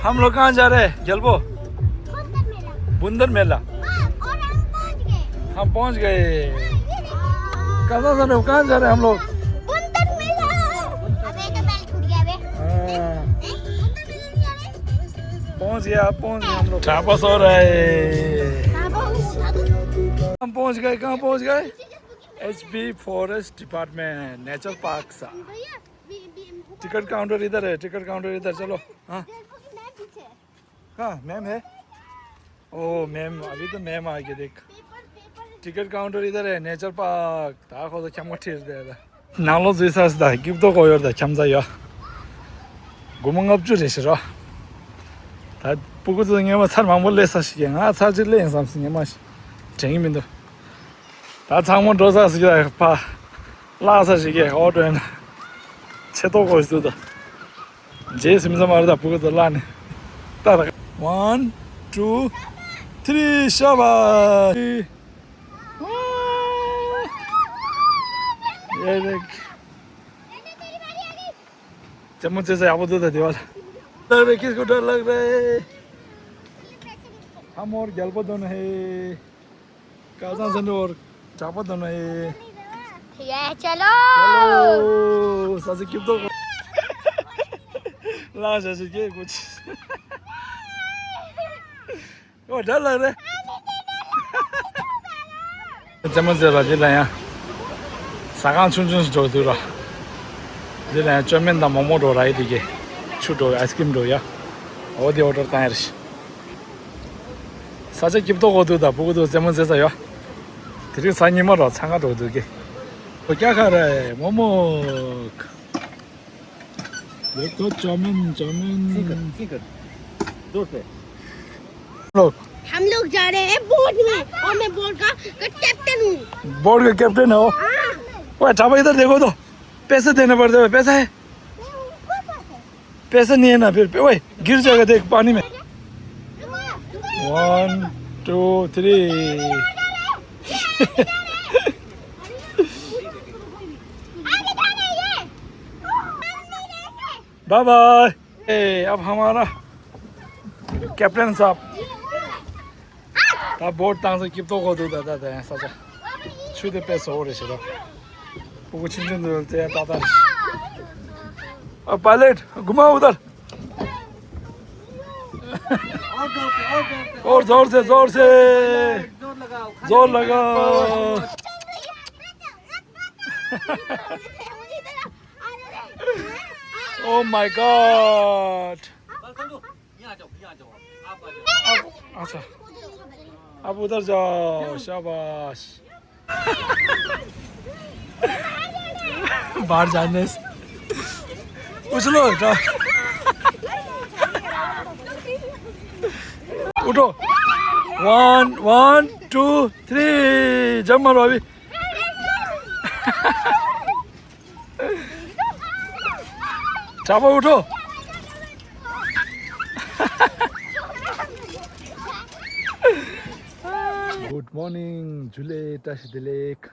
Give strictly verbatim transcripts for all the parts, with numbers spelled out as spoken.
हम लोग कहाँ जा रहे हैं, गेलबो? बुंदर मेला। बुंदर मेला। हाँ, और हम पहुंच गए। हम पहुंच गए। हाँ, ये देखो। कहाँ जा रहे हो, कहाँ जा रहे हैं हम लोग? बुंदर मेला। अबे, ये तो बैल छूट गया बे। हाँ। ए, बुंदर मेला नहीं जा रहे? पहुंच गया, पहुंच गया हम लोग। ढाबा सो रहा है। ढाबा उठा दो। हम पहुंच गए, कहाँ पहुंच गए? HB forest department, nature park सा। भैया, बी-, बी-, टिकट काउंटर इधर है, टिकट काउंटर इधर, चलो। हाँ। हाँ, मैम है। ओ, मैम, अभी तो मैम आ गई, देख। टिकट काउंटर इधर है, nature park. ད་ཁོ་ཚོ་འཁྱམ་ཁ་ཁྲིར་བསྡད་ད། ནང་ལོགས་འཛུལ་ས་ཟིག་ད་སྐྱིད་པོ་གོ་ཡོད་ད། འཁྱམ་ས་ཡོད། སྒོར་མོ་ལྔ་བཅུ་རེད་ཤི་རོ། ད་སྤུ་གུ་ཚོ་སྔོན་མ་ཚར་མང་པོ་ལས་ས་ཞིག་གི། ང་ཚར་གཅིག་ལས་ཡིན་བསམ་སོང་། སྔོན་མ་དྲན་གི་མི་འདུག་ད་ཚང་མ་འགྲོ་ས་ཞིག་ལ་ཕ་བརླག་ས་ཞིག་གི་ཨོ་འགྲོ་ཡིན་ན་ཆེ་ཏོག་གོ་ཞིག་འདུག་ད། རྗེས་ཟིན་ས་མ་རེད་ད། སྤུ་གུ་ཚོ་བརླག་ནས་ད་ད། One, two, three, ཤ་བ། ཡེ་རེད། རྩེད་མོ་རྩེ་ས་ཡག་པོ་འདུག་ད། དེ་བ་ལ་ལག་རེད། ཁྱེད་སྐུ་དྲག་ལག་རེད། ཧ་མོར་རྒྱལ་པོ་དོན་ཧེ། ཀ་ཚང་སན་འགྲོ་བར་གྲགས་པ་དང་ན་ཡེ། ཡ་ཅ་ལོ། ཅ་ལོ། ས་ཆ་སྐྱིད་པོ། ལ་ཞ་ཞི་ཀེ་ཀུ་ཆི། ཨོ་དྲ་ལག་རེད། རྩེད་མོ་རྩེ་ར་འདི་ལ་ཡང་ཟ་ཁང་ཆུང་ཆུང་ཞིག་འགྲོ་འདུག་ར། འདི་ལ་ཡང་ཅོ་མིན་དང་མོག་མོག་འགྲོ་ར་ཡི་དེ་གི་ཆུ་འགྲོ་ཨའི་སི་ཀྲིམ་འགྲོ་ཡ། ཨོ་དེ་ཨོ་ཌར་བཏང་ཡ་རེད། ས་ཆ་སྐྱིད་པོ་གོ་འདུག་ད་སྤུ་གུ་ཚོ་རྩེད་མོ་རྩེ་ས་ཡོད། དེ་རིང་གཟའ་ཉི་མ་རོ་ཚང་ང་འགྲོ་འདུག་གི། ཨོ་ཀྱ་ཁ་རེ་མོ་མོ། देखो चाउमीन चाउमीन। ठीक है, ठीक है। जोर से। लोग। हम लोग जा रहे हैं बोट में और मैं बोट का, का कैप्टन हूँ। बोट का कैप्टन हो? हाँ। ओए, ढाबा इधर देखो तो। पैसे देने पड़ते हैं, पैसा है? पैसा नहीं है ना फिर। ओए, गिर जाएगा देख पानी में। One, two, three. Bye bye. ए, अब हमारा कैप्टन साहब। ད་བོཊ་བཏང་ས་སྐྱིད་པོ་གོ་འདུག་ད་ད་ད་ས་ཆ། ཆུ་དེ་དཔེ་བཟོ་བོ་རེད་ཤི་རོ། སྤུ་གུ་ཆུང་ཆུང་འདུག་ཙེ་ད་ད། आ पायलट घुमाओ उधर। और जोर से, और जोर से। और जोर से, जोर से। जोर लगाओ, खाली जोर लगाओ। Oh my God। अच्छा, आप उधर जाओ, शाबाश। बाहर जाने से। उछलो बेटा। उठो। One, one, two, three. Jump मारो अभी। ཁྲ་པོ་འུ་ཐོ། Good morning. ཇུ་ལེ། བཀྲ་ཤིས་བདེ་ལེགས།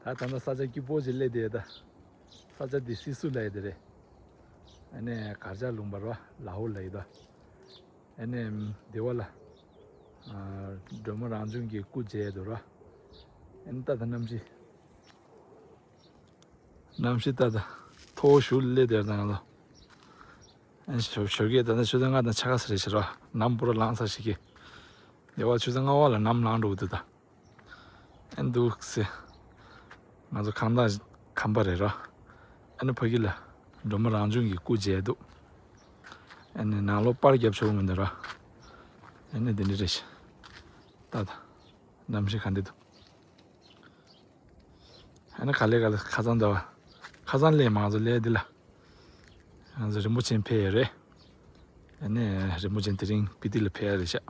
ད་ད་ལྟ་ས་ཆ་སྐྱིད་པོ་ཞིག་སླེབས་བསྡད་ད། ས་ཆ་འདི་སི་སུ་ལབ་ཡ་དེ་རེད། ཨ་ནི་གར་ཇག་ལུང་པ་ར་ལ་ཧོ་ལབ་ཡ་ད། ཨ་ནི་དེ་བ་ལ། ཨ། སྒྲོལ་མ་རང་བྱུང་གི་སྐུ་མཇལ་འདུག་ར། ཨ་ནི་ད་ད་གནམ་གཤིས། གནམ་གཤིས་ད་ད་མཐོ་བོ་ཞུགས་སླེབས་དེར་དང་ལོ། ཨ་ནི་ཞོ་ཞོགས་ཀས་ད་ལྟ་ཆུ་ཚོད་ལྔ་དང་ཕྱེད་ཀ་ཙམ་རེད་ཤག་ར། ནམ་བུ་ར་ལངས་ས་ཞིག་གི། དེ་བ་ཆུ་ཚོད་ལྔ་བ་ལ་ནམ་ལངས་འགྲོ་གི་འདུག་ད། ཨ་ནི་འདུག་སེ། ང་ཚོ་ཁང་བདག་ཁམས་པ་རེད་ར། ཨ་ནི་ཕ་གི་ལ་སྒྲོལ་མ་རང་བྱུང་གི་སྐུ་མཇལ་འདུག་ཨ་ནི་ནང་ལོགས་པར་རྒྱབ་ཆོག་གི་མི་འདུག་ར། ཨ་ནི་དེ་འདྲ་རེད་ཤག་ད་ད། གནམ་གཤིས་ག་འདྲ་འདུག་ཨ་ནི་ག་ལེ་ག་ལེ་ཁ་སང་འདྲ་བ། ཁ་སང་ལས་མང་ཚོ་ལས་འདི་ལ། ང་ཚོ་རིན་པོ་ཆེ་ཕེབས་ཡོད་རེད། ཨ་ནི་རིན་པོ་ཆེ་དེ་རིང་སྤི་ཏི་ལ་ཕེབས་ཡ་རེད་ཤག་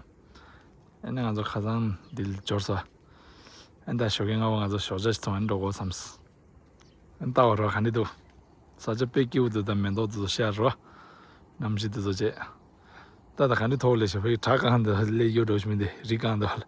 ཨ་ནི་ང་ཚོ་ཁ་སང་འདི་ལ་འབྱོར་སོང་། ཨ་ནི་ད་ཞོགས་ཀས་སྔ་པོ་ང་ཚོ་ཞོགས་ཇ་ཞིག་འཐུང་ཨ་ནི་འགྲོ་དགོས་བསམས། ཨ་ནི་ལྟ་བ་རོགས་ག་འདྲ་འདུག་ས་ཆ་དཔེ་སྐྱིད་པོ་འདུག་ད་མེ་ཏོག་འདི་ཚོ་ཤར་རོ། གནམ་གཤིས་འདི་ཚོ་བྱས། ད་ད་ག་འདྲ་མཐོ་པོ་ལས་ཞོགས་པའི་བྲག་སྒང་འདི་ལས་གཡོ་འགྲོ་ཞིག་མི་འདི་རི་སྒང་འདི་བ་ལ།